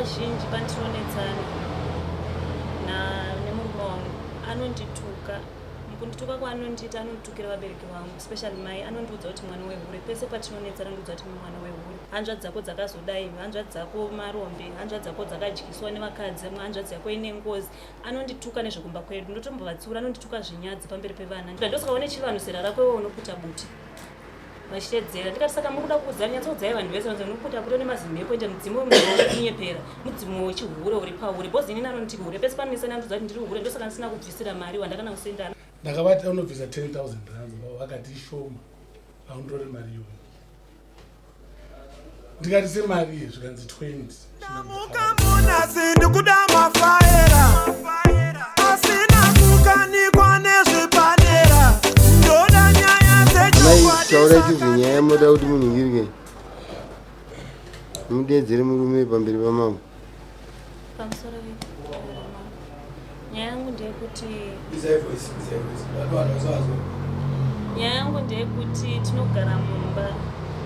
zhinji pandinonetsana nemurume wangu anondituka. Mukundituka kwaanondiita, anonditukira vabereki vangu, especially mai. Anondiudza kuti mwana wehure. Pese patinonetsana anondiudza kuti mwana wehure, hanzvadzi dzako dzakazodai, hanzvadzi dzako marombe, hanzvadzi dzako dzakadyiswa nevakadzi, hanzvadzi yako ine ngozi. Anondituka nezvekumba kwedu. Ndotombovatsiura, anondituka zvinyadzi pamberi pevana. Ndosaka une chivanhu zera rako iwe unoputa buti vachitedzera. Ndikati, saka muri kuda kuudza, nyatsoudzai vanhu vese vanzi unoputa buti nemazimhepo, ende mudzimu wekunyepera, mudzimu wechihure uri pauri, because inini anonditi hure pese panonesana, anondiudza kuti ndiri hure. Ndosaka ndisina kubvisira mari wandakana kusendana. Ndakavati unobvisa 10 000 rands, vakati ishoma, haundori mari iyoyo. Ndikati semari iyi? Zvikanzi 20. Ndamuka munasi, ndikuda mafaera asina kukanikwa nezvepadera. Ndoda nyaya Mai, dzechokwadi. Taurai tibve nyaya yamunoda kuti munhingirike, mudedzere murume pamberi pamambo. Pamusoro vekurama, nyaya yangu ndeyekuti tinogara mumba.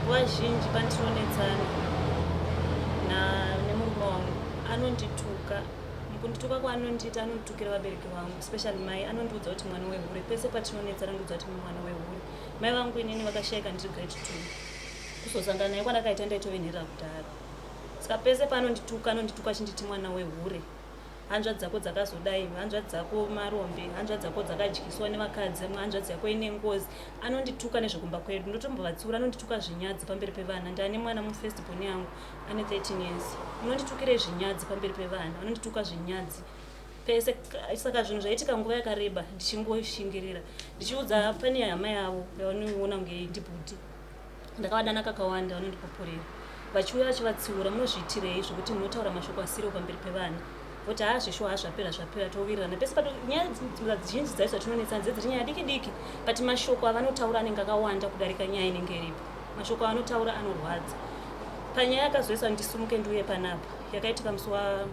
Nguva zhinji pandinonetsana nemurume wangu anondituka. Mukundituka kwaanondiita, anonditukira vabereki vangu, especially mai. Anondiudza kuti mwana wehure. Pese patinonetsana anondiudza kuti mwana wehure. Mai vangu inini vakashayika ndiri grade 2. Kuzosangana naye kwandakaita ndaitove nherera kudhara. Saka pese paanondituka, anondituka achinditi mwana wehure, hanzvadzi dzako dzakazodai, hanzvadzi dzako marombe, hanzvadzi dzako dzakadyiswa nevakadzi, hanzvadzi yako ine ngozi. Anondituka nezvekumba kwedu. Ndotombovatsiura, anondituka zvinyadzi pamberi pevana. Ndane mwana mufirst born yangu ane 13 years. Unonditukirei zvinyadzi pamberi pevana? Anondituka zvinyadzi pese. Saka zvinhu zvaitika nguva yakareba, ndichingoshingirira, ndichiudza. Pane hama yavo yavanoona kunge ndibhuti, ndakavadana kakawanda, vanondipupurira, vachiuya vachivatsiura, munozviitirei zvokuti munotaura mashoko asiriwo pamberi pevana? Voti, ha, zveshuwa, ha, zvapera, zvapera, towirirana. Pese pato nyaya zhinji dzacho dzatinonetsana dzedziri nyaya diki diki, but mashoko avanotaura anenge akawanda kudarika nyaya inenge iripo. Mashoko avanotaura anorwadza. Panyaya yakazoisa ndisimuke ndiuye panapa, yakaitika musi wa,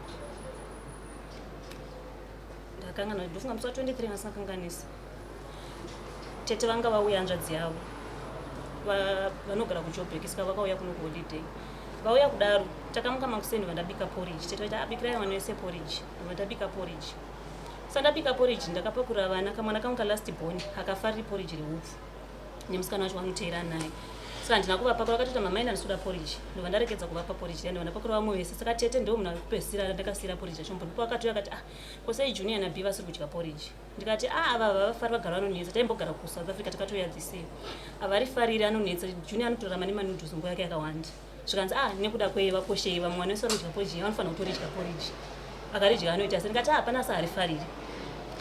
ndakanganwa, ndofunga musi wa23 asingakanganisi. Tete vanga vauya, hanzvadzi yavo vanogara kuJobek, saka vakauya kuno kuholiday. Vauya kudaro, takamuka makuseni, vandabika porridge. Tete vaiti, abikirai vana vese porridge. Vandabika porridge. Sa ndabika porridge, ndakapakura vana. Kamwana kangu kalast born akafariri porridge reupfu, nemusikana wacho vanoteera naye, saka handina kuvapakura. Vakatoti, mama ina ndisuda porridge. Ndobva ndaregedza kuvapa porridge riya, ndobva ndapakura vamwe vese. Saka tete ndo munhu akupedzisira ndakasiyira porridge yacho. Ndipo akatouya akati, ah, kosei Junior naB vasiri kudya porridge? Ndikati, ah, ava vafari, vagara vanonetsa, taimbogara kuSouth Africa, takatouya this year, havarifariri, anonetsa. Junior anotorarama nemanoodles nguva yake yakawanda. Zvikanzi, ah, nekuda kwei vakoshei? Vamwe vanoisa kudya porridge, vanofanira kutoridya porridge, akaridya anoita se. Ndikati, ah, hapana, asi harifariri.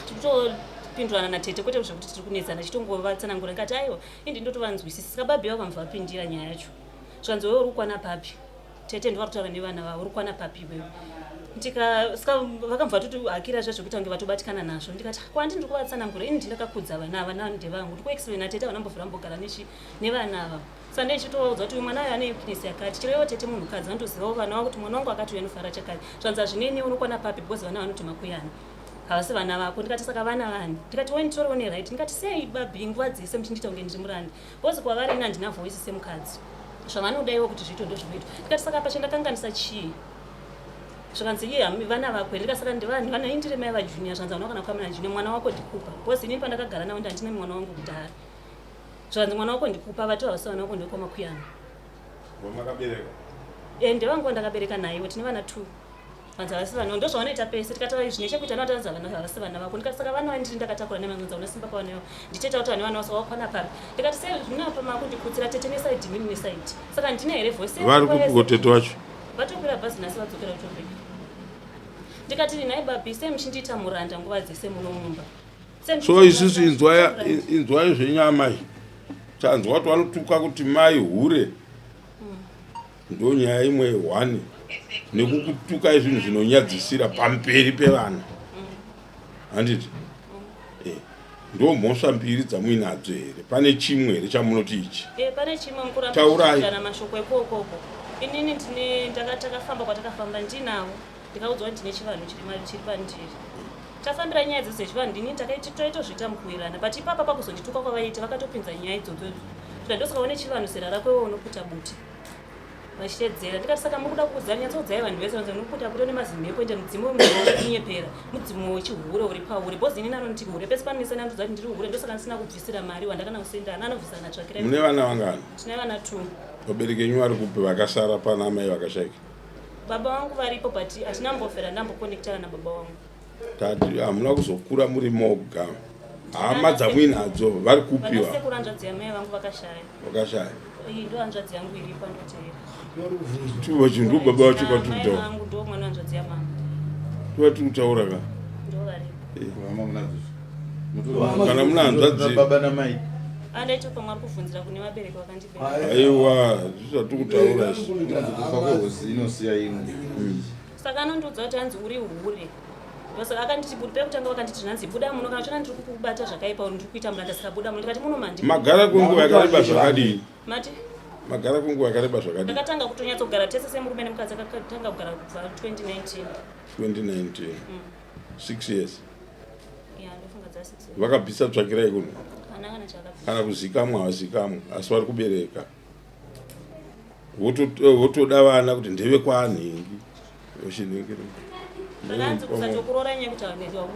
Tikutopindurana natete, kwete zvekuti tiri kunetsana, chitongovatsanangura. Ndikati, aiwa, indi ndotovanzwisisa. Saka babi vakamva vapindira nyaya yacho. Zvikanzi, wewe uri kukwana papi? Tete ndo vari kutaura nevana vavo. Uri kukwana papi iwewe? Ndika saka vakambva vatoti hakira zva zvekuita kunge vatobatikana nazvo. Ndikati, kwandi ndiri kuvatsanangura ini, ndindakakudza vana ava, vana ndevangu. Ndiri kuexplaina tete, havana mbovhura mbogara nechi nevana ava. Saka ndaichitovaudza kuti uyu mwana uyu ane weakness yakati. Chero ivo tete munhukadzi vanotozivawo vana vavo, kuti mwana wangu akati uyu anofara chakati. Zvanzi, hazvineni, unokwana papi? Because vana vanoti makuyana, havasi vana vako. Ndikati, saka vana vani? Ndikati, weni torewo neright. Ndikati, sei babi nguva dzese muchindiita kunge ndiri muranda? Because kwavari ini handina voice semukadzi, zvavanoda ivo kuti zviitwe ndo zvinoitwa. Ndikati, saka apa chandakanganisa chii? Zvikanzi, iye vana vako here? Ndikati, saka ndivani vana? Indire mai vaJunior. Zvanzi, hauna kana kukamana Junior, mwana wako ndikupa, because inini pandakagara navo ndandine mwana wangu kudhara. Zvanzi, mwana wako ndikupa, vati havasi vana vako, ndekwamakuyana. Wamakabereka? Ende vangu vandakabereka naivo, tine vana two. Vanzi havasi vana, ndo zvavanoita pese. Tikataura zvine chekuita navataridza vana havasi vana vako. Ndikati, saka vana vandiri ndakatakura nemanzanza, una simba pavana ivo, ndicheta kuti vane vana vasa wakwana papi? Ndikati, sei zvinapa makundikutsira tete neside, mini neside? Saka ndine here voice? Vari kupiko tete wacho? Vatokwira bhazi nhasi, vadzokera kuJobek. Ndikati, nhai babi, sei muchindiita muranda nguva dzese muno mumba? Sei So muchindiita isusu muranda? Inzwai zvenyama iyi. Tanzwa kuti vanotuka kuti mai hure, ndo nyaya imwe one, nekukutukai zvinhu zvinonyadzisira pamberi pevana, handiti? Ndo mhosva mbiri dzamuinadzo here? Pane chimwe here chamunoti ichi? Pane chimwe mukuramba Taurai. Kana mashoko ekokoko. Inini ndine takafamba kwatakafamba ndinavo, ndikaudzwa kuti ndine chivanhu chiri pandiri. Tafambira nyaya idzodzo dzechivanhu, ndini taitozviita mukuwirirana, but ipapa pakuzondituka kwavaita, vakatopinza nyaya idzodzo. Ndosaka une chivanhu zera rako iwe unoputa buti. Vachitedzera ndikati saka muri kuda kuudza nyatsoudzai vanhu vese vanzi muri kuda nemazimhepo ende mudzimu wekunyepera mudzimu wechihure uri pauri bhozi inini anonditi hure pese panonesa anondudza kuti ndiri hure ndosaka ndisina kubvisira mari wandakana kusenda ana anobvisa natsvakira Mune vana vangani? Tine vana two. Vabereki enyu vari kupi vakasara pana amai vakashaika? Baba vangu varipo but hatina mbofera ndambokonektana nababa vangu. Tati hamuna kuzokura muri moga. Hama dzamuinadzo vari kupi? Vana sekuru hanzvadzi yamai vangu vakashaya. Vakashaya. Iyi ndo hanzvadzi yangu iripo andotevera. Tuva chinhu baba vacho kwatiri kutaura. Vangu ndo mwana hanzvadzi yamama. Tuva tiri kutaura ka. Ndo varipo. Hama munadzo. Kana muna hanzvadzi. Baba namai. Andaiti pamwe ari kuvhunzira kune vabereki vakandibereka. Aiwa, zvisati kutaura izvi. Inonzi kufa kwehosi inosiya imwe. Saka anondiudza kuti hanzi uri hure. Saka akanditi budi pekutanga vakanditi hanzi buda muno kana uchiona ndiri kukubata zvakaipa uri ndiri kuita muranda saka buda muno ndikati muno mandi. Magara kwenguva yakareba zvakadii? Mati Magara kwenguva yakareba zvakadii? ndakatanga kutonyatsogara tese semurume nemukadzi akatanga kugara kubva 2019. 2019. 6 years. Yeah, ndofunga dza 6 years. Vakabvisa tsvakirai kuno. Hana kana chakabvisa. Kana kuzikamwa havazikamwa asi vari kubereka. Votoda vana kuti ndeve kwaanhingi. Vachinhingira. Ndakanzi kusatokuroora nyaya yekuti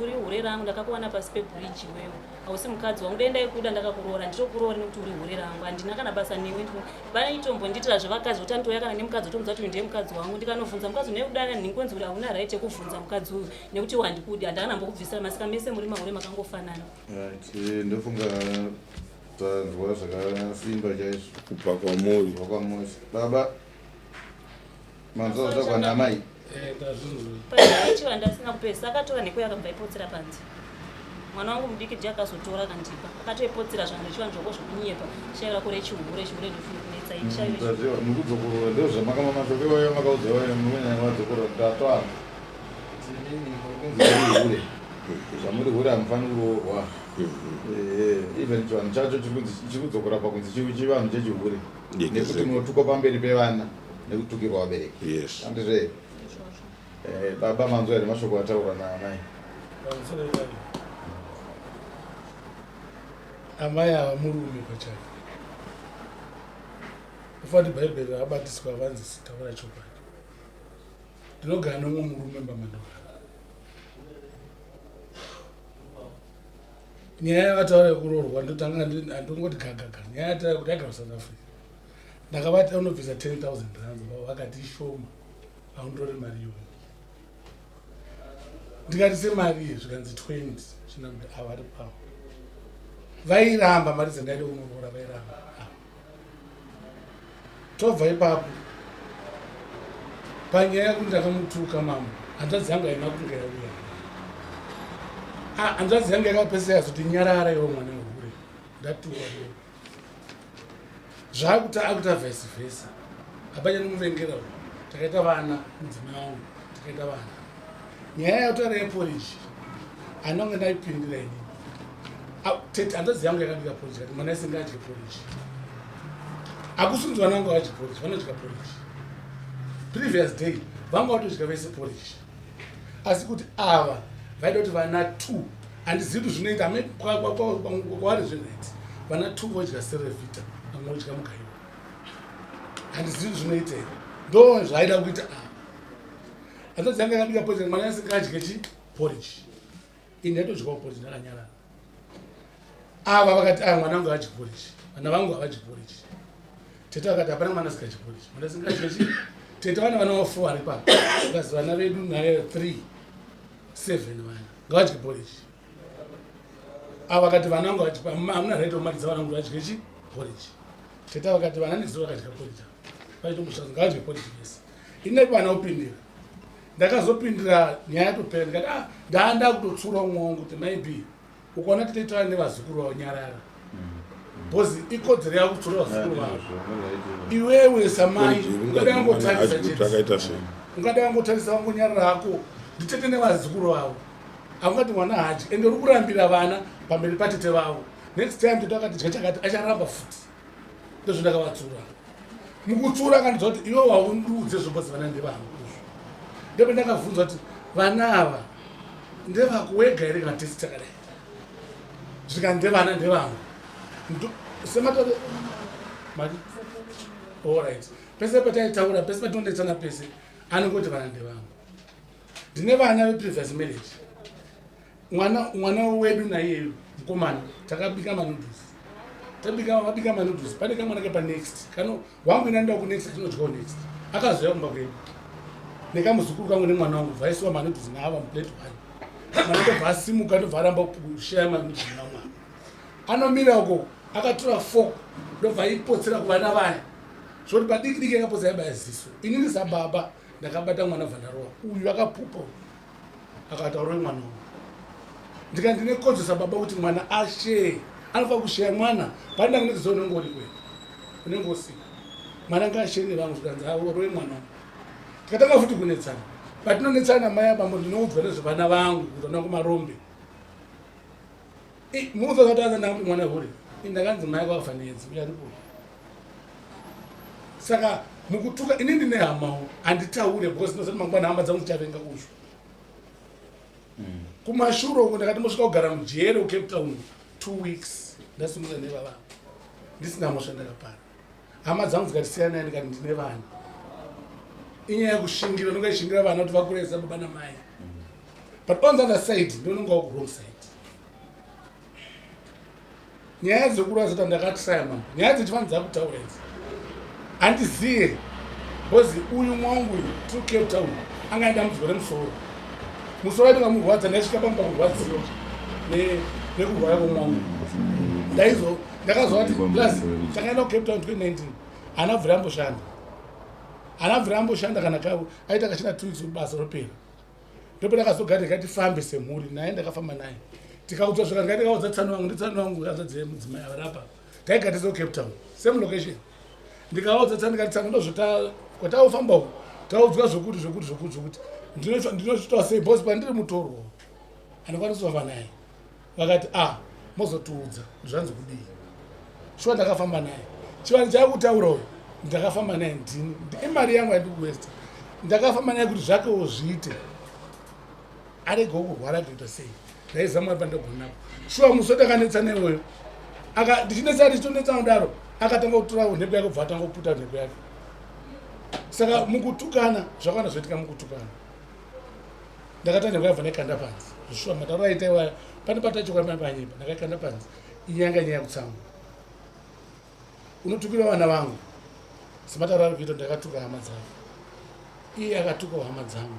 uri hure rangu ndakakuwana pasi pebridge iwewe. Hausi mukadzi wangu dai ndaikuda ndakakuroora nditokuroora nekuti uri hure rangu handina kana basa newe. Vaitombondiitira zvevakadzi kuti andouya kana nemukadzi otomudza kuti uyu ndiye mukadzi wangu ndikanovhunza mukadzi une kudana nhingi konzi hauna right yekuvhunza mukadzi uyu nekuti handikudi handakana mbokubvisira masika mese muri mahure makangofanana. Right, ndofunga tanzwa zvakasimba chaizvo kubva kwamuri. Kubva kwamuri. Baba manzwa zvakwana namai. Pachiva ndasina kupesa akatora nheko yakabva ipotsera panze. Mwana wangu mudiki ndiye akazotora akandipa. Akatoipotsera zvangu chivanhu zvako zvokunyepa. Shavi rako rechihure chihure ndofunetsa ini shavi rechihure. Taziva mukudzokorora ndozvamakama mashoko iwayo makaudza iwayo mukunyanya madzokorora ndatwana. Tinini muri kunzi muri hure. Zvamuri hure hamufaniri kuroorwa. Even chivanhu chacho chiri kunzi chiri kudzokora pakunzi chivanhu chechihure. Nekuti munotukwa pamberi pevana nekutukirwa vabereki. Yes. Handizve? Baba manzwa here mashoko ataurwa naamai? Amai ava murume pachake. Ufanira Bhaibheri rakabatiswa vanzi taura chokwadi. Ndinogara nomumwe murume pamandogara. Nyaya yavataura yekuroorwa ndotanga handongoti gagaga. Nyaya yataura kuti agara kuSouth Africa. Ndakavati unobvisa 10,000 rands vakati ishoma. Haundori mari iyoyo. Ndikati semari iyi zvikanzi 20 zvina kuti avari pavo. Vairamba mari dzandaida kunoroora vairamba. Tobva ipapo. Panyaya yekuti ndakamutuka mambo, hanzvadzi yangu haina kunge yauya. Hanzvadzi yangu yakapesera yazoti nyarara iwe mwana wehure. Ndatuka iwe. Zvakuti akuta vice versa. Hapana nemuvengera uyu. Takaita vana mudzimai wangu, takaita vana. Nyaya yataura yeporridge handinge ndaipindira inini. Tete hanzvadzi yangu yakabika porridge kati mwana isinga adye porridge. Hakusunzi vana vangu vadye porridge, vanodya porridge. Previous day vanga vatodya vese porridge. Asi kuti ava vaida kuti vana 2 handizivi kuti zvinoita ame kwavari zvinoita. Vana 2 vodya Cerevita, vamwe vodya mugaiwa. Handizivi kuti zvinoita here. Ndo zvaida kuita ava. Hanzvadzi yangu yakabika porridge mwana asingadye chi porridge. Ini ndaitodyawo porridge ndakanyarara. Ava vakati aya mwana wangu haadyi porridge. Vana vangu havadyi porridge. Tete vakati hapana mwana asingadyi porridge. Mwana asingadye chi. Tete vana vana 4 vari papa. Vakazi vana vedu naye 3 7 vana. Ngavadye porridge. Ava vakati vana vangu havadyi hamuna right yokumanikidza vana vangu vadye chi porridge. Tete vakati vana nezuva vakadya porridge. Vaitomusha ngavadye porridge vese. Ini vana kupindira. Ndakazopindira nyaya yatopera ndikati ndaanda kutotsura umwe wangu kuti maybe ukaona tete nevazukuru vavo nyarara. Because ikodzero yako kutsura vazukuru vavo. Iwewe samai ungada wangotarisa chete. Ungada wangotarisa wangonyarara hako nditete nevazukuru vavo. Haungati mwana haadyi ende uri kurambira vana pamberi patete vavo. Next time tete akati dya chakati acharamba futi. Ndozvandakavatsura. Mukutsura akandidza kuti iwe waundiudze zvombozi vana ndevangu izvo. Ndipo ndakabvunzwa kuti vana ava ndevako wega here kana tese takadai. Zvika ndevana ndevangu. Sematare mari. All right. Pese pataitaura, pese patinonetsana pese, anongoti vana ndevangu. Ndine vana veprevious marriage. Mwana mwana wedu naiyeyu mukomana takabika manoodles. Tabika vabika manoodles. Pane kamwana kepa next. Kano wangu ina ndoda kunext atinodyawo next. Akazouya kumba kwedu. Nekamuzukuru kangu nemwana wangu vaisiwa manoodles naava muplate one. Mwana ndobva asimuka ndobva aramba kushaya manoodles namwana. Anomira uko akatora fork ndobva aipotsera kuvana vaya. Zvoti padiki diki yakapotsa yabaya ziso. Inini sababa ndakabata mwana bva ndarova. Uyu akapupa uyu. Akati arove mwana uyu. Ndikati ndine kodzero sababa kuti mwana asheye. Anofanira kusheya mwana. Pane ndanga ndikuziva unenge uri kwe. Unenge usiko. Mwana ngaasheye nevangu zvikanzi arove mwana uyu. Tikatanga futi kunetsana. Patinonetsana namai abambo ndinoudzwa nezvevana vangu kuti vana vangu marombe. Muudza kuti aza kuti mwana hure. Ndakanzi mai ako akafa needzi uyo aripo. Saka mukutuka ini ndine hamawo handitaure because ndinozoti mangwana hama dzangu dzichavenga uyu. Kumashure uko ndakati ndosvika kugara mujere kuCape Town 2 weeks ndasungisa nevava ndisina mhosva ndakapara. Hama dzangu dzikati siyanai ndikati ndine vana. Inyaya yekushingira unonga ishingira vana kuti vakure sababa namai. But on the other side ndinonga ku wrong side. Nyaya dzekurwa dzota ndakatraya mambo. Nyaya dzechivanhu dzakutaura idzi. Handiziye because uyu mwangu uyu tiri Cape Town anga aine dambudziko remusoro. Musoro wacho ukamurwadza ndaisvika pamba kurwadziwa nekurwara kwemwangu. Ndaizo ndakazoa kuti plus takaenda kuCape Town 2019 haana bvira amboshanda. Haana bvira amboshanda kana kavo aita akashanda 2 weeks basa ropera. Ndopandakazogara ndikati tifambe semhuri naye ndakafamba naye. Tikaudzwa zvaka ndikati ndikaudza tsano vangu nditsano vangu hanzvadzi yemudzimai ava rapa. Taigara tese kuCape Town same location. Ndikaudza tsano ndikati tsano ndozvota kwataufamba uku taudzwa zvokuti zvokuti zvokuti zvokuti ndinozvitaura sei because pandiri mutorwa andikwanisi kufamba naye. Vakati ah mozotiudza kuti zvanzi kudii. Shuwa ndakafamba naye. Chivanhu chaakutaura uyu ndakafamba naye ndini. Imari yangu yandiri kuwesta. Ndakafamba naye kuti zvakewo zviite. Aregewo kurwara kuita sei. Ndaiziva Mwari pandogona. Shuwa musi watakanetsana iwoyo. Aka ndichinetsana ndichitonetsana kudaro akatanga kutora nhepo yake kubva atanga kuputa nhepo yake. Saka mukutukana zvakawanda zvoitika mukutukana. Ndakatanga nhepo yabva ndaikanda panze. Shuwa matauro aita iwaya pane patachoka mai panyepa ndakaikanda panze. Inyanga nyaya kutsamwa. Unotukira vana vangu. Sematauro ari kuita ndakatuka hama dzake. Iye akatuka hama dzangu.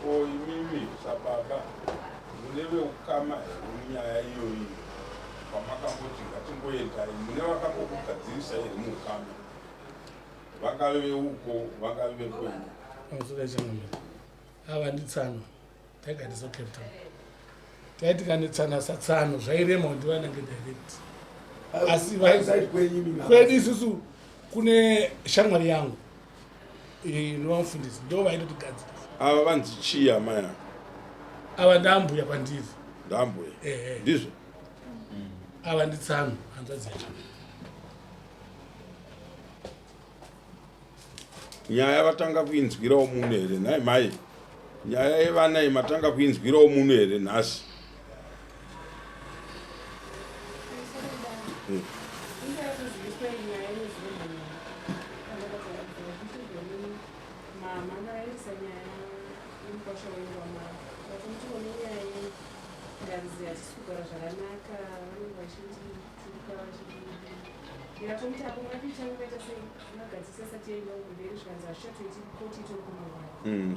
Ko imimi sababa mune veukama here munyaya iyoyi kwamakamboti ngatimboendai mune vakambokugadzirisai here muukama vangave veuko vangave vekwenyu? Ava nditsano taigara tese kuCape Town. Taiti kanetsana satsano zvairema kuti vanange direct. Asi kwedu isusu kune shamwari yangu inova mufundisi ndo vaitotigadzirisa. Ava vanzi chii amai ava? Ava ndambuya kwandiri. Ndambuya. Ndizvo? Ava nditsano hanzvadzi yangu. Nyaya vatanga kuinzwirawo muno here nhai mai? Nyaya yevana iyi matanga kuinzwirawo muno here nhasi?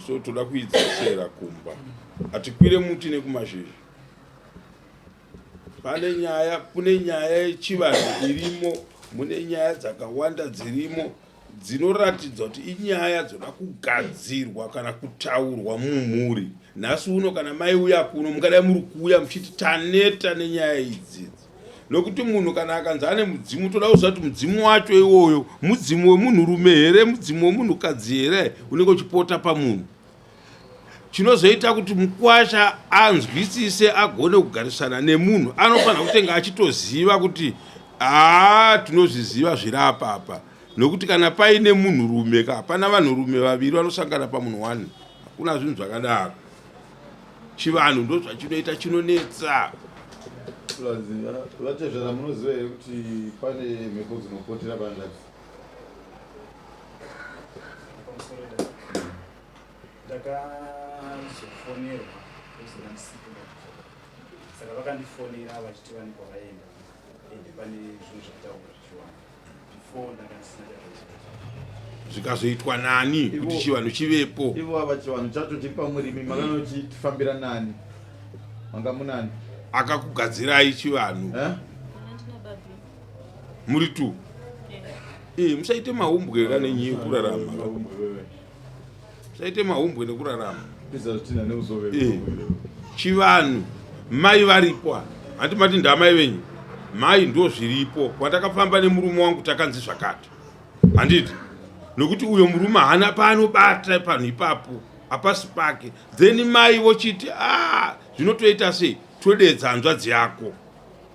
So toda kuidzosera kumba. Hatikwire muti nekumashizha. Pane nyaya, kune nyaya yechivanhu irimo, mune nyaya dzakawanda dzirimo dzinoratidza kuti inyaya dzoda kugadzirwa kana kutaurwa mumhuri. Nhasi uno kana mai uya kuno mungadai muri kuuya muchiti taneta nenyaya idzi. Nokuti munhu kana akanzi ane mudzimu toda kuziva kuti mudzimu wacho iwoyo mudzimu wemunhurume here, mudzimu wemunhukadzi here unenge uchipota pamunhu. Chinozoita kuti mukwasha anzwisise agone kugarisana nemunhu anofanira kutenga achitoziva kuti haa tinozviziva zviri apa apa. Nokuti kana paine munhurume ka hapana vanhurume vaviri vanosangana pamunhu one. Hakuna zvinhu zvakadaro. Chivanhu ndozvachinoita chinonetsa. Vatezvara munoziva here kuti pane mhepo dzinopotera panzvadzi? Takazofonerwa kuzona ndisipo, saka vakandifonera vachiti vane kwavaenda, ende pane zvinhu zvataura zvichiwanda. Before ndanga ndisina chazvoziva. Zvikazoitwa nani kuti chivanhu chivepo? Ivo ava, chivanhu chacho chiri pamurimi, makanochifambira nani? Manga munani? Akakugadzirai chivanhu? Eh? Mwana ndina babi. Muri tu. Musaite mahumbwe kanenyaya yekurarama. Musaite mahumbwe nekurarama. Pisa zvitina neuzove. Chivanhu, mai varipo, handi mati ndamai venyu? Mai, ndo zviripo. Kwatakafamba nemurume wangu takanzi zvakati, handiti? Nokuti uyo murume haana paanobata panhu ipapo, hapasi pake. Then mai vochiti, a zvinotoita sei, todedza hanzvadzi yako.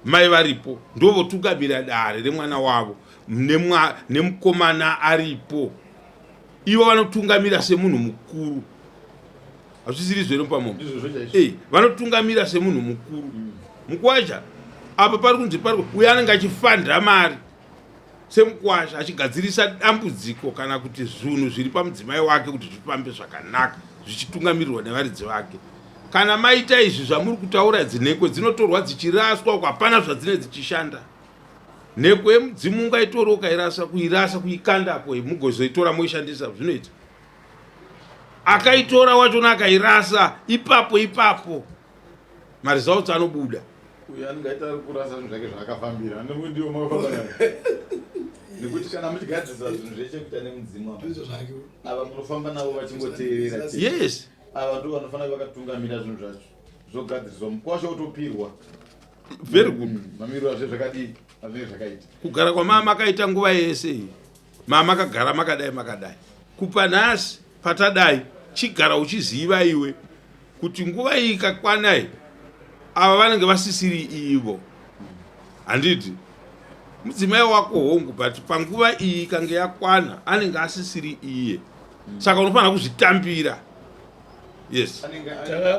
Mai varipo ndovotungamira dare remwana wavo nemukomana aripo. Ivo vanotungamira semunhu mukuru, hazvisiri zvero pamombe. Ndizvozvo chaizvo. Vanotungamira semunhu mukuru. Mukwasha apa pari kunzi pari uyo anenge achifandira mari semukwasha, achigadzirisa dambudziko kana kuti zvinhu zviri pamudzimai wake kuti zvifambe zvakanaka, zvichitungamirirwa nevaridzi vake. Kana maita izvi zvamuri kutaura, dzinhekwe dzinotorwa dzichiraswa uko, hapana zvadzine dzichishanda. Nhekwe yemudzimu ungaitora ukairasa, kuirasa, kuikandapo, mugozoitora moishandisa, zvinoita. Akaitora wachona akairasa ipapo ipapo, maresults anobuda. Uyo anenge aita ari kurasa zvinhu zvake zvaakafambira, ndiwo makafamba naye, nekuti kana muchigadzirisa zvinhu zvechekuita nemudzimu apa, Ndizvo zvake. Ava munofamba navo vachingoteerera chete. Ava ndo vanofanira vakatungamira zvinhu zvacho, zvogadziriswa, mukwasha otopirwa. Very good. Mamiriro azvo zvakadii, azvinenge zvakaita. Kugara kwamama makaita nguva yese iyi, mama makagara makadai makadai, kupa nhasi patadai, chigara uchiziva iwe kuti nguva iyi ikakwanai, ava vanenge vasisiri ivo, handiti? Mudzimai wako, hongu, but panguva iyi ikange yakwana anenge asisiri iye, saka unofanira kuzvitambira, yes. Anenge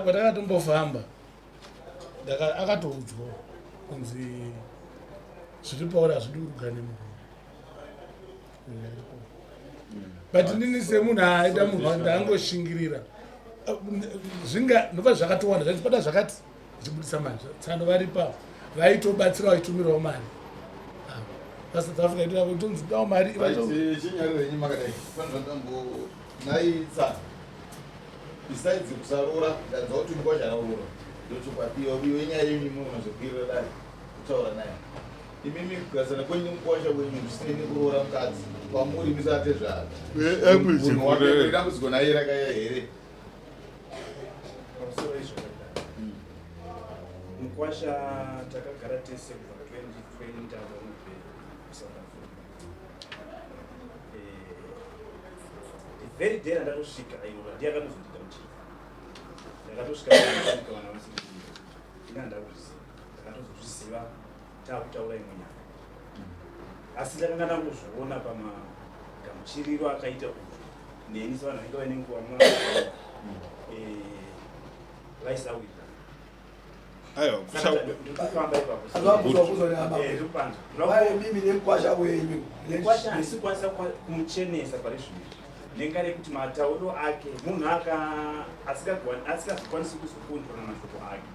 Kwatakatombofamba akatoudzwa kunzi zviri pauri hazvidi kurugara nemurume, but inini semunhu aida munhu, ndangoshingirira. Zvinga ndobva zvakatowanda zvaiti pada zvakati zvichibudisa mari, tsano varipa vaitobatsira, vachitumirawo mari paSouth Africa, tonzi dawo mari. Chinyariro henyu makadai, pane zvandambonaitsa besides kusaroora. Ndanzwa kuti mukwasha araroora, ndochokwadi. Iyo inyaya yenyu, munogona zvokwirira dare kutaura naye. Imimi, kugarisana kwenyu nemukwasha wenyu zvisinei nekuroora mukadzi kwamuri misate zvaro. Dambudziko Munhu wake, dambudziko naye rakaya here? Pamusoro izvakadai, mukwasha takagara tese kubva 2020 abva mubve kuSouth Africa. The very day randatosvika airoora ndiye akatozondigamuchira. Ndakatosvika ndakasvika vana vasiri kuuya, ina handakuzviziva, ndakatozozviziva taakutaura imwe nyaya, asi ndakanga ndangozviona pamagamuchiriro akaita uyu neni sevanhu vanenge vaine nguva mwa vaisawirirana. Aiwa. Saka ndikufamba ipapo. Ndikupanzwa. Vaye mimi nemukwasha wenyu. Mukwasha handisi kukwanisa kumuchenesa pari zvino, nenga rekuti matauriro ake munhu aka asingazokwanisi kuzokontrola mashoko ake,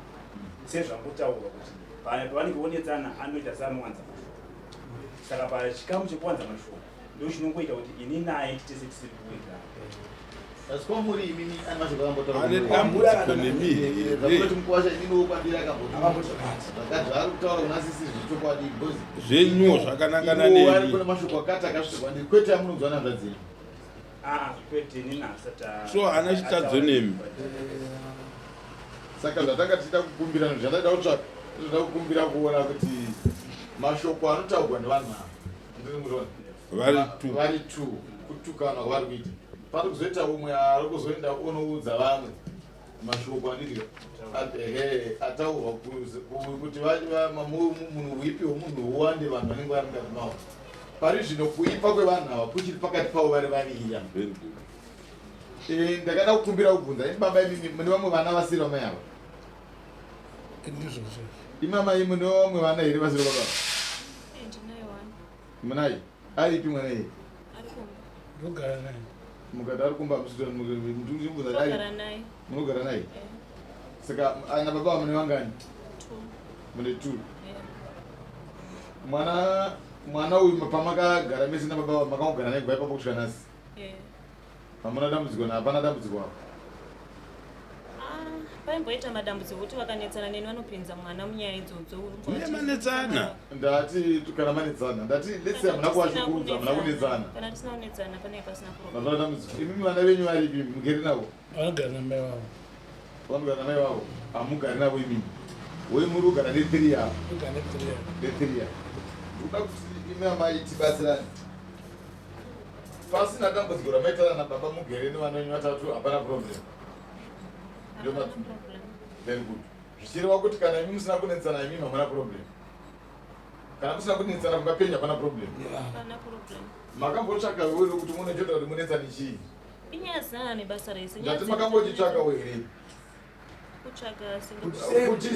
sezvangotaurwa kuti pavanenge vonetsana anoita seanowanza mashoko. Saka pachikamu chekuwanza mashoko ndo chinongoita kuti ini naye titese tisiri kuwirirana. Asi kwamuri imimi ane mashoko akambotaura? Ane dambudziko nemi here? Zvamunoti mukwasha, ininiwo kwandiri akamboti Akamboti zvakati. Zvakati zvaari kutaura kuna sisi zvechokwadi, because Zvenyuwo zvakanangana iwo ari nemi. kune mashoko akati akasvika kwandiri, kwete amunonzwa nehanzvadzi yenyu. Ah, kwete, inini hasati So, haana chitadzo nemi. Saka zvatanga tichida kukumbira, zvandaida kutsvaka, zvoda kukumbira kuona kuti mashoko anotaurwa nevanhu ava, ndiri muzoona. Vari two. Vari two, kutukana kwavari kuita, pari kuzoita umwe ari kuzoenda onoudza vamwe mashoko anditi ehe ataurwa, kuti munhu uipi hwomunhu huwande, vanhu vanenge vari mukati mavo. Pari zvino kuipa kwevanhu ava kuchiri pakati pavo vari vaviri ava. Very good. Ndakada kukumbira kubvunza imi baba, imimi mune vamwe vana vasiri vamai ava? Ndizvozvo. Imamai, mune vamwe vana here vasiri baba ava? Ndinaye one. Munai aripi mwana iye? Ari kumba. Ndogara naye. Mukati ari kumba musimubvunza Togara naye. Munogara naye? Saka ana baba mune vangani? Two. Mune two. Eh. Mwana uyu pamakagara mese nababa, makangogara naye kubva ipapo kusvika nhasi? Eh. Hamuna dambudziko? Hapana dambudziko apo? Ah, paimboita madambudziko kuti vakanetsana neni vanopinza mwana munyaya idzodzo. Mune manetsana. Ndati kana manetsana, ndati let's say hamuna kuvashungurudza, hamuna kunetsana. Kana tisina kunetsana, panenge pasina problem. Hapana dambudziko. Imimi vana venyu varipi? Mugere navo? Vanogara namai vavo. Vanogara namai vavo, hamugari navo imimi? Woi, muri kugara nethree yavo? Vanogara nethree yavo. Nethree yavo. Ndikuda kuti imi amai tibatsirane. Pasina dambudziko ramaitana nababa, mugere nevana venyu vatatu, hapana problem? Hapana problem. Very good. Zvichireva kuti kana imi musina kunetsana, imimi hamuna problem. Kana musina kunetsana kumba penyu, hapana problem? Hapana problem. Makambotsvaka were kuti munochota kuti munetsane chii? Inyaya dzisina nebasa rese. Nyaya Ndati makambochitsvakawo here? Kutsvaga singe Kuti sei kuti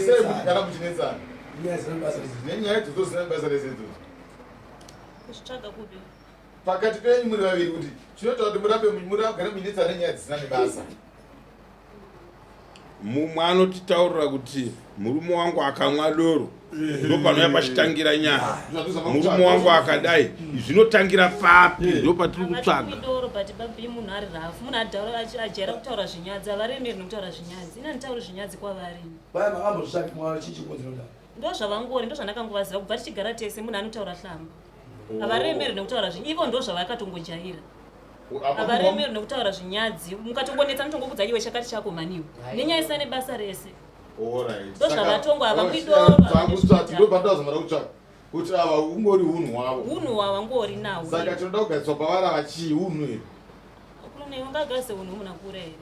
kana muchinetsana Nyaya zina basa rese. nenyaya idzodzo zvisina nebasa rese idzodzo? Kuzvitsvaga kupi? Pakati penyu muri vaviri, kuti chinoita kuti murambe muragare muchinetsana nenyaya dzisina nebasa. Mumwe anotitaurira kuti murume wangu akamwa doro, ndopanouya pachitangira nyaya. Murume wangu akadai, zvinotangira papi? Ndopatiri kutsvaga. Havatomwi doro, but babi munhu ari rafu, munhu ajaira kutaura zvinyadzi. Havaremeri nekutaura zvinyadzi. Ini handitauri zvinyadzi kwavari. Vaya makambozvitsvaki mwana chii chikonzero da? Ndo zvavangori, ndo zvandakangovaziva kubva tichigara tese. Munhu anotaura hlamba, havaremeri nekutaura zvi ivo ndo zvavakatongojaira. Havaremeri nekutaura zvinyadzi. Mukatongonetsa, anotongokudza, "Iwe, chakati chako mhaniwe," nenyaya isina nebasa rese. Ndo zvavatongo, havamwi doro, havane Ndopandazomara kutsvaka kuti ava ungori unhu hwavo. Unhu hwavangori nawo. Saka tinoda kugariswa pavari ava chii? Unhu here? Kune ungagarise unhu munhu akura here?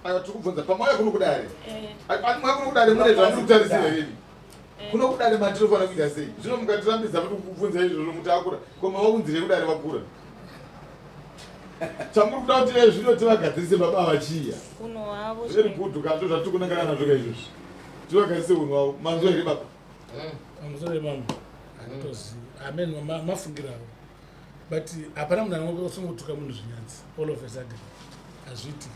Aiwa, tiri kubvunza pamauya kuno kudare. Eh. Ati mauya kuno kudare, mune zvamuri kutarisira here? Eh. Kuno kudare matinofanira kuita sei? Zvino mukatirambidza kuti kubvunza izvozvo, muti akura, ko mavaunzire kudare vakura? Chamuri kuda kuti dai zvino tivagadzirise baba vachiya? Unhu hwavo. Very good. Ka ndo zvatiri kunangana nazvo ka izvozvi, tivagadzirise unhu hwavo. Manzwa here, baba? Pamusoro yemambo, handitozivi amen mafungiro avo, but hapana munhu anongosungutuka munhu zvinyadzi all of a sudden, hazviitiki.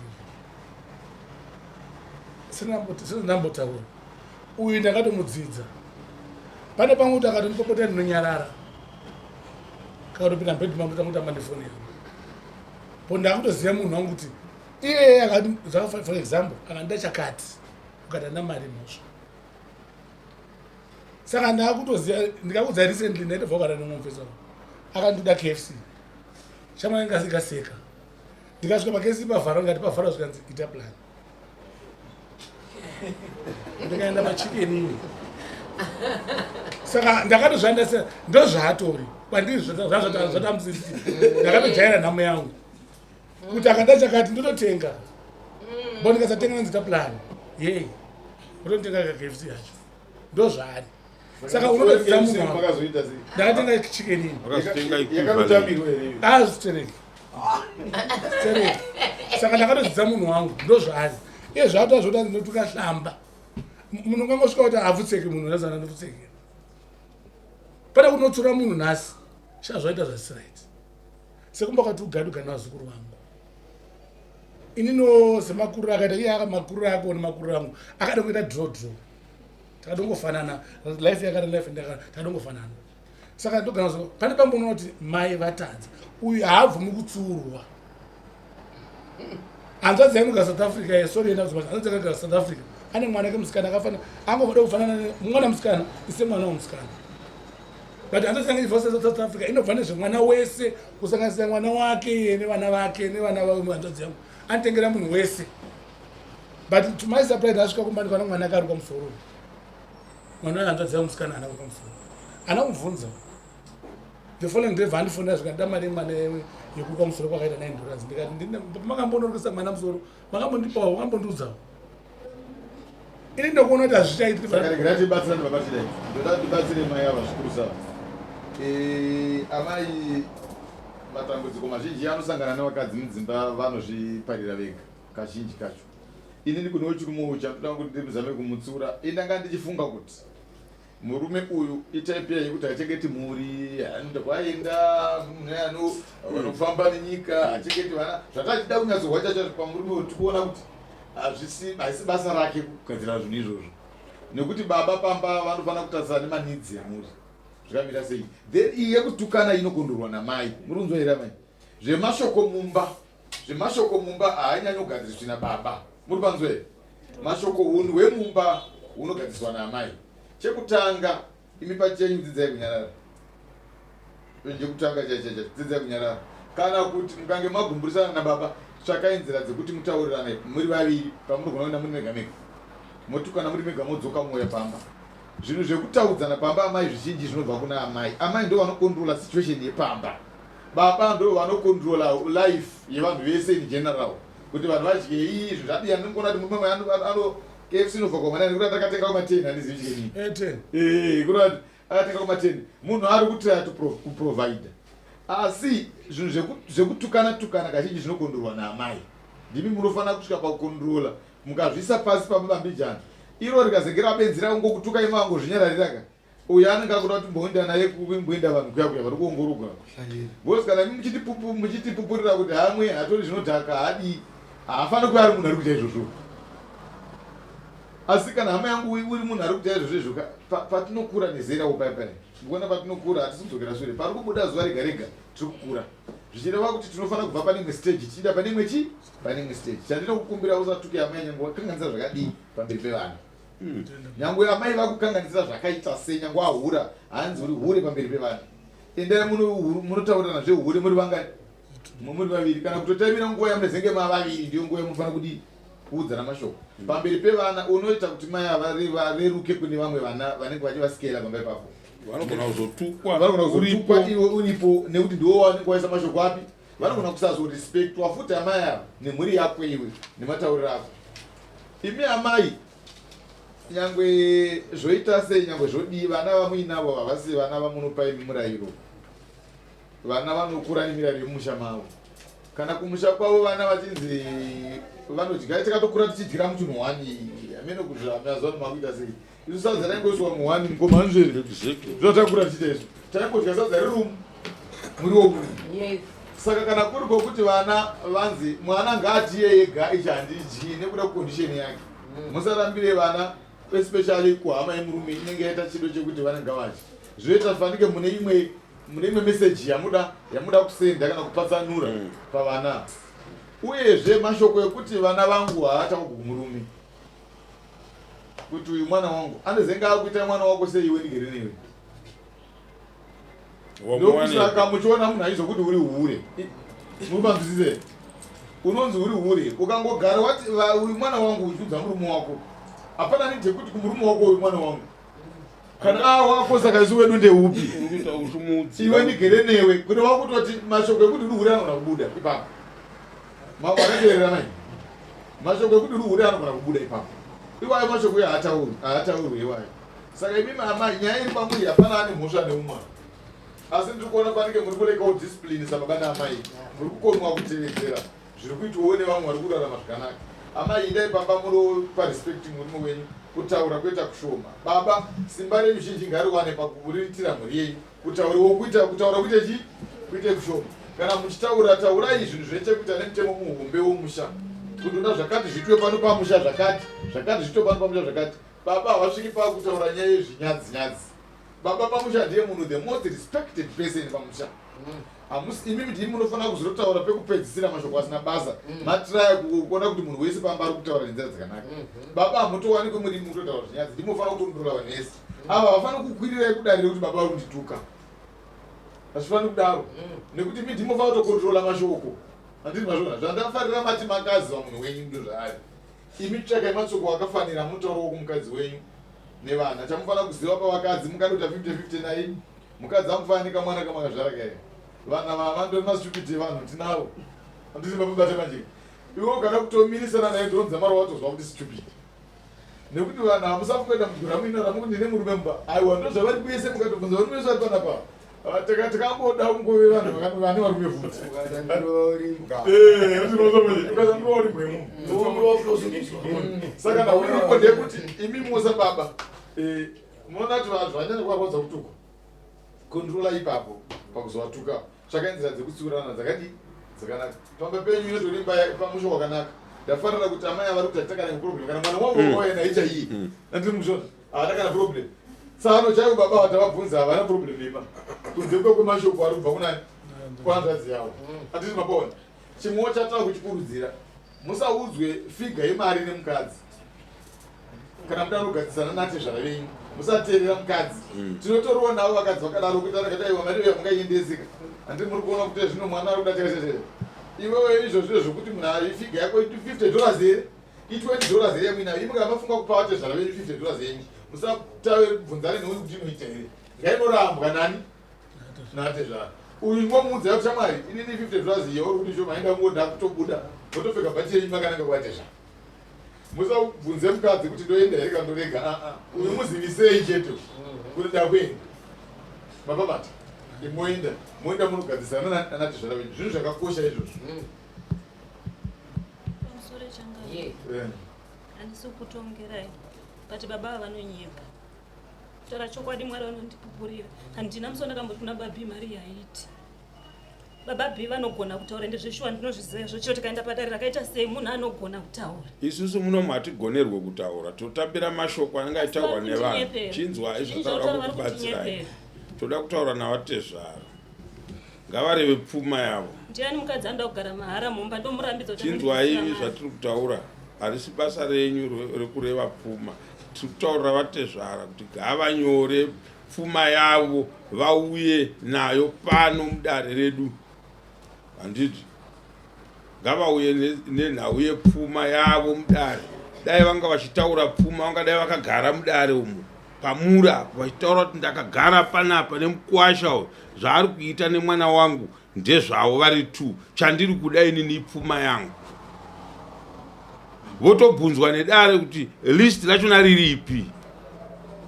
Sezandambotaura, uyu ndakatomudzidza. Pane pamwe kuti akatondipopota, ndinonyarara. Kakatopinda mubhedhi mangu, tangotamba nefoni yangu po. Ndakutoziva munhu wangu kuti iyeye akati, for example, akandida chakati, ukati handina mari, mhosva. Saka ndakutoziva. Ndikakudza, recently ndaitobva kugara nemumwe mufesi wangu, akandida KFC. Shamwari ikaseka. Ndikasvika paKFC, pavharwa. Ndikati pavharwa, zvikanzi ita plan. Ndikaenda paChicken Inn. Saka ndakatozvandasa, ndozvaatori kwandiri zvatamusisi. Ndakatojaira nhamo yangu kuti akada chakati, ndototenga bo. Ndikasatenga, nzita plan yei, ndototenga kaKFC yacho. Ndozvaari. Saka unotodzidza munhu wako. Makazoita sei? Ndakatenga Chicken Inn. Wakazotenga Yakanotambirwa here iyo? Azvitereki tereki. Saka ndakatodzidza munhu wangu, ndozvaari. Iye zvaata zvoti ndinotuka hlamba, munhu ungangosvika kuti hapfutseki munhu nazana ndopfutseki. Pane kunotsura munhu nhasi, sha zvaita zvasiright. Sekumba kwati ugaduga nevazukuru vangu, inino semakuriro akaita iye, aka makuriro ako nemakuriro angu akada kuita draw draw, takadongofanana. Life yakada, life ndakada, takadongofanana. Saka ndogana zo pane pamboona kuti mai vatadza. Uyu haabvumi kutsurwa. Hanzvadzi yangu South Africa, sorry, enda kuzobasa. Hanzvadzi yakagara South Africa, ane mwana kemusikana akafana, angoda kufanana mwana musikana ise mwana womusikana, but hanzvadzi yangu ibva South Africa, inobva nezvemwana wese, kusanganisira mwana wake iye nevana vake nevana vamwe. Hanzvadzi yangu anotengera munhu wese, but to my surprise, asvika kumba ndikaona mwana akaruka musoro. Mwana wehanzvadzi yangu musikana haana kuruka musoro. Ana kubvunza. The following day vandifonera, zvikandida mari yemwana yekuruka musoro kwakaita $9. Ndikati makambonorukisa mwana musoro, makambondipawo, makambondiudzawo? Ini ndokuona kuti hazvichaiti. Saka regerai tibatsirane, baba Chidai. Ndoda tibatsire mai ava zvikuru sava. Amai, matambudziko mazhinji anosangana nevakadzi mudzimba vanozviparira vega kazhinji kacho. Inini kune wechirume uyu chandoda kuti ndizame kumutsura, indanga ndichifunga kuti Murume uyu itype yekuti hachengeti mhuri, anoenda kwaenda munhu ano vanofamba nenyika, hachengeti vana. Zvatachida kunyatsozwa chacho pamurume uyu, tikuona kuti hazvisi, haisi basa rake kugadzira zvinhu izvozvo, nekuti baba pamba vanofanira kutarisana nemaneeds emhuri zvakamira sei. Then iyi yekutukana inokondorwa namai. Muri kunzwa here, amai? Zvemashoko mumba haanyanyi kugadziriswi nababa. Muri panzwa here? Mashoko, unhu hwemumba hunogadziriswa naamai. Chekutanga, imi pachenyu dzidzai kunyarara. Chekutanga chaichacha, dzidzai kunyarara. Kana kuti mukange magumburisana nababa, tsvakai nzira dzekuti mutaurirane muri vaviri. Pamunogona kuenda muri mega mega, motukana muri mega, modzoka mouya pamba. Zvinhu zvekutaudzana pamba, amai, zvizhinji zvinobva kuna amai. Amai ndo vanocontrola situation yepamba. Baba ndo vanocontrola life yevanhu vese in general, kuti vanhu vadyei, izvi zvadiya. Ndinokuona kuti murume ano KFC inobva kwamwana, nekuti atakatenga kuma10, handizivi chikenii. 10. Kurati akatenga kuma10, munhu ari kutraya kuprovida, asi zvinhu zvekutukana tukana kazhinji zvinokondorwa naamai. Ndimi munofanira kusvika pakucontrola. Mukazviisa pasi pamubambijana, iro rikazengera benzi rakungokutuka, imi angozvinyarariraka, uyo anenge akuda kuti mboenda naye kumboenda vanhu kuya kuya vari kuongorogwa. Because kana imi muchitipupurira kuti hamwe hatori zvinodhaka, hadii, haafaniri kuva ari munhu ari kuita izvozvo. Asi kana hama yangu uri munhu ari kuita izvozvo izvo, patinokura nezera upai, ndikuona patinokura hatisi kudzokera shure. Pari kubuda zuva rega rega tiri kukura, zvichireva kuti tinofanira kubva pane imwe stage tichienda pane imwe chi pane imwe stage. Chandinokukumbira, usatuke amai, nyange wakanganisa zvakadii pamberi pevana. Nyange amai vakukanganisira zvakaita sei, nyange wahura, hanzi uri hure pamberi pevana, endai munotaurirana zvehure muri vangani? Muri vaviri, kana kutotaimira nguva yamunezenge mavaviri. Ndiyo nguva yamunofanira kudii? Kuudzana mashoko. Pamberi pevana unoita kuti mai ava vareruke kune vamwe vana vanenge vachivasikela pamba ipapo. Vanogona kuzotukwa. Vanogona uripo. Kuzotukwa iwe uripo, nekuti ndiwo wanenge waisa mashoko api. Vanogona kusazorespectwa futi amai ava nemhuri yako iwe nematauriro ako. Imi amai, nyangwe zvoita sei, nyangwe zvodii, vana vamuinavo havasi vana vamunopa imi murayiro. Vana vanokura nemirayiro yemumusha mavo. Kana kumusha kwavo vana vachinzi vanodya, takatokura tichidyira muchinhu one. Amene kuzvamazuva ano makuita sei? Isu sadza raingoiswa muone, mukoma anzveri. Zvatakura tichiita izvo, taingodya sadza riri muriwo mumwe. Saka kana kuri kwokuti vana vanzi mwana ngaadye ega, ichi handidyi nekuda kucondition yake, musarambire vana, especially kuhama yemurume inenge yaita chido chekuti vana ngavadye. Zvinoita fanike mune imwe meseji yamuda kusenda kana kupatsanura pavana. Uyezve mashoko ekuti vana vangu haataurwi kumurume, kuti uyu mwana wangu, anozenge akuita mwana wako sei iwe ndigere newe? Ndokusaka muchiona munhu achizokuti uri hure. Mupanzwisise, unonzi uri hure ukangogara wati uyu mwana wangu, uchiudza murume wako. Hapana need yekuti kumurume wako uyu mwana wangu. Kana a wako, saka isu wedu ndeupi? Urikuita uchimudzi. Iwe ndigere newe, kureva kutoti mashoko ekuti uri hure anogona kubuda ipapo. Makateerera mai? Mashoko ekuti uri hure anogona kubuda ipapo. Iwayo mashoko iye haataurwi, haataurwi iwayo. Saka imimi amai, nyaya iri pamuri, hapana ane mhosva neumwe, asi ndiri kuona panenge muri kurekawo discipline sababa naamai. Muri kukonwa kutevedzera zviri kuitwawo nevamwe vari kurarama zvakanaka. Amai, indai pamba munopa respect murume wenyu. Kutaura kuita kushoma. Baba, simba renyu zhinji ngariwane pakuriritira mhuri yenyu. Kutauriwo kuita kutaura kuite chi kuite kushoma. Kana muchitaura, taurai zvinhu zvine chekuita nemutemo muhombe womusha, kuti uda zvakati zviitwe pano pamusha, zvakati zvakati zviitwe pano pamusha, zvakati. Baba havasviki pakutaura nyaya yezvinyadzi nyadzi. Baba pamusha ndiye munhu the most respected person pamusha. Hamusi imimi, ndimi munofanira kuzotaura pekupedzisira mashoko asina basa. Matiraya kuona kuti munhu wese pamba ari kutaura nenzira dzakanaka. Baba hamutowanikwe muri mukutotaura zvinyadzi. Ndimofanira kucontrola vanhu vese ava. Havafaniri kukwirirai kudare rekuti baba vari kundituka. Hazvifaniri kudaro, nekuti imi ndimofanira kutocontrola mashoko. Handiti mazvona? Zvandafarira, mati makaziva munhu wenyu ndo zvaari. Imi tsvakai matsoko akafanira munotaurawo kumukadzi wenyu nevana. Chamufanira kuziva pavakadzi, mukadota 50-50 naye mukadzi, amufanira kamwana kamakazvara kaya. Vana vavandori mastupid evanhu tinavo. Handiti mabata manje? Iwe ukada kutomirisana naye, ndonza mari, watozwa kuti stupid, nekuti vanhu hamusafi kuenda mugura muina ramukuti ndine murume mumba. Aiwa, ndo zvavari kuese. Mukatobvunza varume vese vari panapa, takangoda kungove vanhu vane varume futi. Ukazandurwa uri mbwemu. Saka nauripo ndeyekuti imi musa baba, Munoona kuti vanhu vanyanya kuvarwadza kutukwa. Controla ipapo pakuzovatuka. Tsvakai nzira dzekutsiurana dzakadii? Dzakanaka. Pamba penyu inotori imba pamusha wakanaka. Ndafarira kuti amai avari kuti hatina kana problem kana mwana wangu wauya naye chaiye. Andiri muzvona. Haana kana problem. Tsano chaivo baba vatavabvunza havana problem ipa. Kunze kwemashoko ari kubva kunani? Kuhanzvadzi yavo. Handiti mapaona. Chimwewo chatava kuchikurudzira. Musaudzwe figa yemari nemukadzi. Kana muda kugadzisana natezvara venyu musateerera mukadzi. Tinotoriwo navo vakadzi vakadaro kuti anakati aiwa mari iyo mungaiendeseka. Handiti muri kuona kuti zvino mwana ari kuda chakachachaya. Iwewe izvo zviro zvokuti munhu ari figa yako $50 here? I$20 here yamuinayo? Imi kana mafunga kupa vatezvara venyu $50 yenyu. Musatave bvunzane neuyu kuti inoita here. Ngainorambwa nani? Natezvara. Uyu ngomuudza kuti shamwari inini $50 iyo uri kuti shoma inda kungoda kutobuda. Wotopfeka bhachi yenyu makananga kuvatezvara. Musabvunze mukadzi kuti ndoenda here kana ndorega. Uyu muzivisei chete kuti ndakuenda. Mapabata. Moenda, moenda munogadzisana nanatezvara venyu. Zvinhu zvakakosha izvozvo. Pamusoro changa. Handisi kutongerai. But baba ava vanonyepa. Kutaura chokwadi Mwari vanondipupurira. Handina musi wandakamboti kuna babi mari yaiti. Baba B vanogona kutaura ende zveshuwa ndinozviziva izvo chero tikaenda padare rakaita sei munhu anogona kutaura. Isusu muno hatigonerwe kutaura, totambira mashoko anenge aitaurwa nevanhu. Chinzwai zvataura kukubatsirai. Toda kutaura navatezvara. Ngavareve pfuma yavo. Ndiani mukadzi anoda kugara mahara mumba ndomurambidza kuti Chinzwai zvatiri kutaura. Harisi basa renyu rekureva pfuma. Tiri kutaurira vatezvara kuti ngavanyore pfuma yavo vauye nayo pano mudare redu. Handiti ngavauye nenhau yepfuma yavo mudare. Dai vanga vachitaura pfuma vangadai vakagara mudare umu pamura apo vachitaura kuti ndakagara panapa nemukwasha uyu zvaari kuita nemwana wangu ndezvavo vari 2 chandiri kuda inini ipfuma yangu. Votobvunzwa nedare kuti list rachona riripi.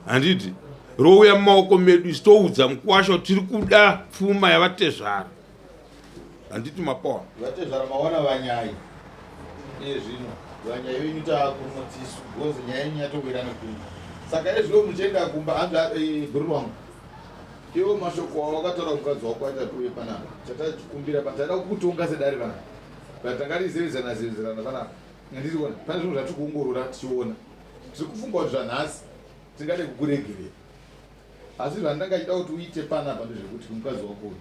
Handiti rouya mumaoko medu isu toudza mukwasha kuti tiri kuda pfuma yavatezvara. Handiti mapawa. Vatezvara mawana vanyai. Iye zvino vanyai venyu taakuno tisu because nyaya yenyu yatowira nekuno. Saka iye zvino muchienda kumba hanzi bhururu wangu. Iwo mashoko awakataura mukadzi wako aita uye panapa. Chatachikumbira pa taida kukutonga sedare panapa. But tangatizevezana zevezerana panapa. Handiti kuona pane zvinhu zvatiri kuongorora tichiona. Tiri kufunga kuti zvanhasi tingade kukuregerera. Asi zvandanga chida kuti uite panapa ndezvekuti kumukadzi wako uyu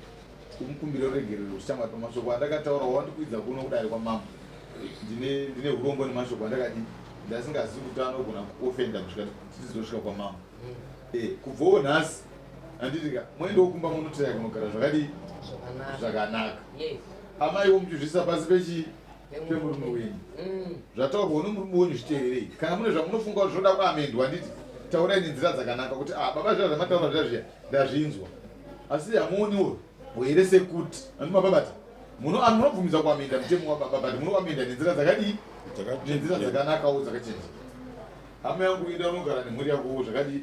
umukumbire ruregerero kuti shamwari pamashoko andakataura wandikuidza kuno kudare kwamambo. Ndine urombo nemashoko andakadi ndasingazivi kuti anogona kuofenda kusvika tizosvika kwamambo. Kubvawo nhasi handiti ka moendawo kumba munotiraya kunogara zvakadii zvakanaka. Amaiwo muchizviisa pasi pechi pemurume wenyu. Zvataurwa nemurume wenyu zviteererei. Kana mune zvamunofunga kuti zvinoda kuamendwa handiti taurai nenzira dzakanaka kuti baba zviya zvamataura zviya zviya ndazvinzwa. Asi hamuoniwo here sekuti handiti mapabata munobvumidza kuamenda mutemo wababa but munoamenda nenzira dzakadii nenzira dzakanakawo dzakachenjera. Hama yangu enda unogara nemhuri yako zvakadii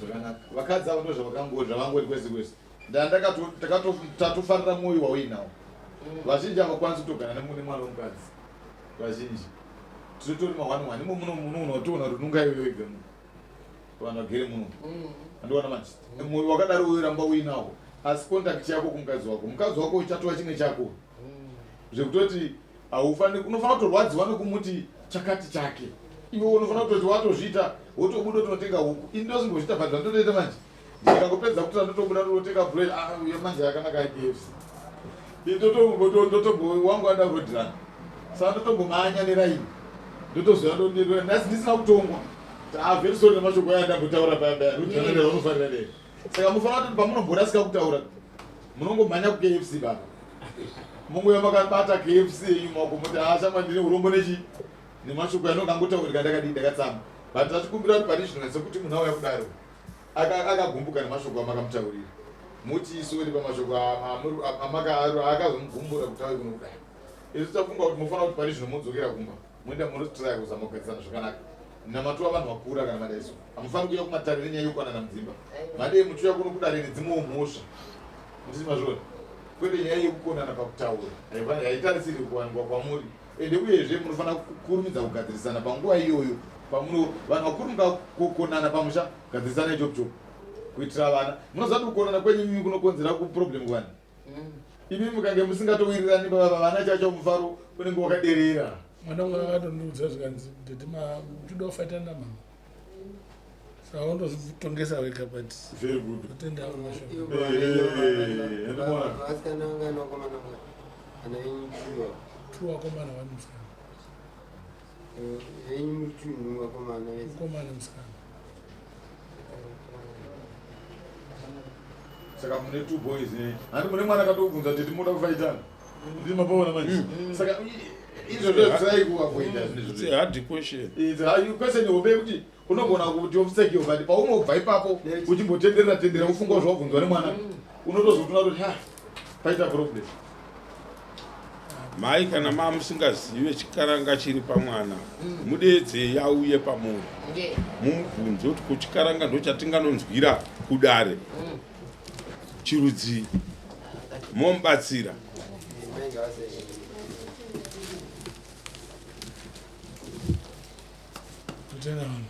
zvakanaka. Vakadzi avo ndozvavakangori zvavangori kwese kwese. Tatofarira mwoyo wauinawo. Vazhinji havakwanisi kutogara nemwana wemukadzi. Vazhinji tinotori mahwani hwani imo muno muno unotoona kuti unonga iwe wega muno. Vanhu vagere muno. Andiona manje. Mwoyo wakadaro uyoramba uinawo. Asi contact yako kumukadzi wako. Mukadzi wako uchatova chimwe chako. Zvekutoti haufaniri unofanira kutorwadziwa nekumuti chakati chake. Iwe unofanira kutoti watozviita wotobuda utonotenga huku. Ini ndosimbozviita but zvandotoita manje. Ndikangopedza kuti ndotobuda ndototenga bread uye manje yakanaka yeKFC. Ndotombo wangu ada road run. Saka ndotombomhanya neraini. Ndotozoya ndondirwa nhasi ndisina kutongwa. Very sorry nemashoko aya ndambotaura paya paya. Road run raunofarira rei. Saka mufanira kuti pamunomborasika kutaura munongomhanya kuKFC baba. Munguya makabata KFC yenyu maoko muti shamwa ndine urombo nechi nemashoko anongangotaurika ndakadii ndakatsama. But tachikumbira kuti pane zvinhu sekuti munhu auya kudaro. Akagumbuka nemashoko amakamutaurira. Muti isori pamashoko akazomugumbura kuti auye kuno kudai. Isu tafunga kuti mufanira kuti pari zvino modzokera kumba. Moenda munotiraya kuzama kugadzisana zvakanaka. Namatova vanhu vakura kana madaiso. Hamufaniri kuuya kumatare nenyaya yekuwanana mudzimba. Madei muchiuya kuno kudare nedzimwewo mhosva. Nditi mazviona. Kwete nyaya yekukonana pakutaura. Haitarisiri kuwanikwa kwamuri. Ende uyezve munofanira kukurumidza kugadzirisana panguva iyoyo. Pamuno vanhu vakuru mukakonana pamusha, gadzirisana chop chop kuitira vana. Munoziva kuti kukonana kwenyu imimi kunokonzera kuproblem kuvana. Imi mukange musingatowirirani baba, vana chacho mufaro unenge wakaderera. Mwana wangu akatondiudza zvikanzi, "Daddy, uchoda kufaitana namama, saka undozvitongesa wega," but Very good. atenda mashoko. Ndinoona. Vasikana vangani, vakomana vangani? Kana venyu two? Two vakomana, one musikana. Venyu muri two, ndimi vakomana vese? Mukomana, musikana. Saka mune two boys, eh? Handi mune mwana akatobvunza kuti muda kufaitana, ndii mapaona manje. Saka izvozvo try kuavoida zvinhu It's izvozvo. a hard question. It's a question hombe yekuti unogona kuti ofseki, but paunobva ipapo uchimbotenderera tendera ufunga zvawabvunzwa nemwana, unotozotona kuti ha, paita problem. Mai, kana maa musingazive chikaranga chiri pamwana, mudeedzei auye pamuri, mumubvunze kuti kuchikaranga ndo chatinganonzwira kudare chirudzii, momubatsira. Mai ngavasaende. Totenda vanhu.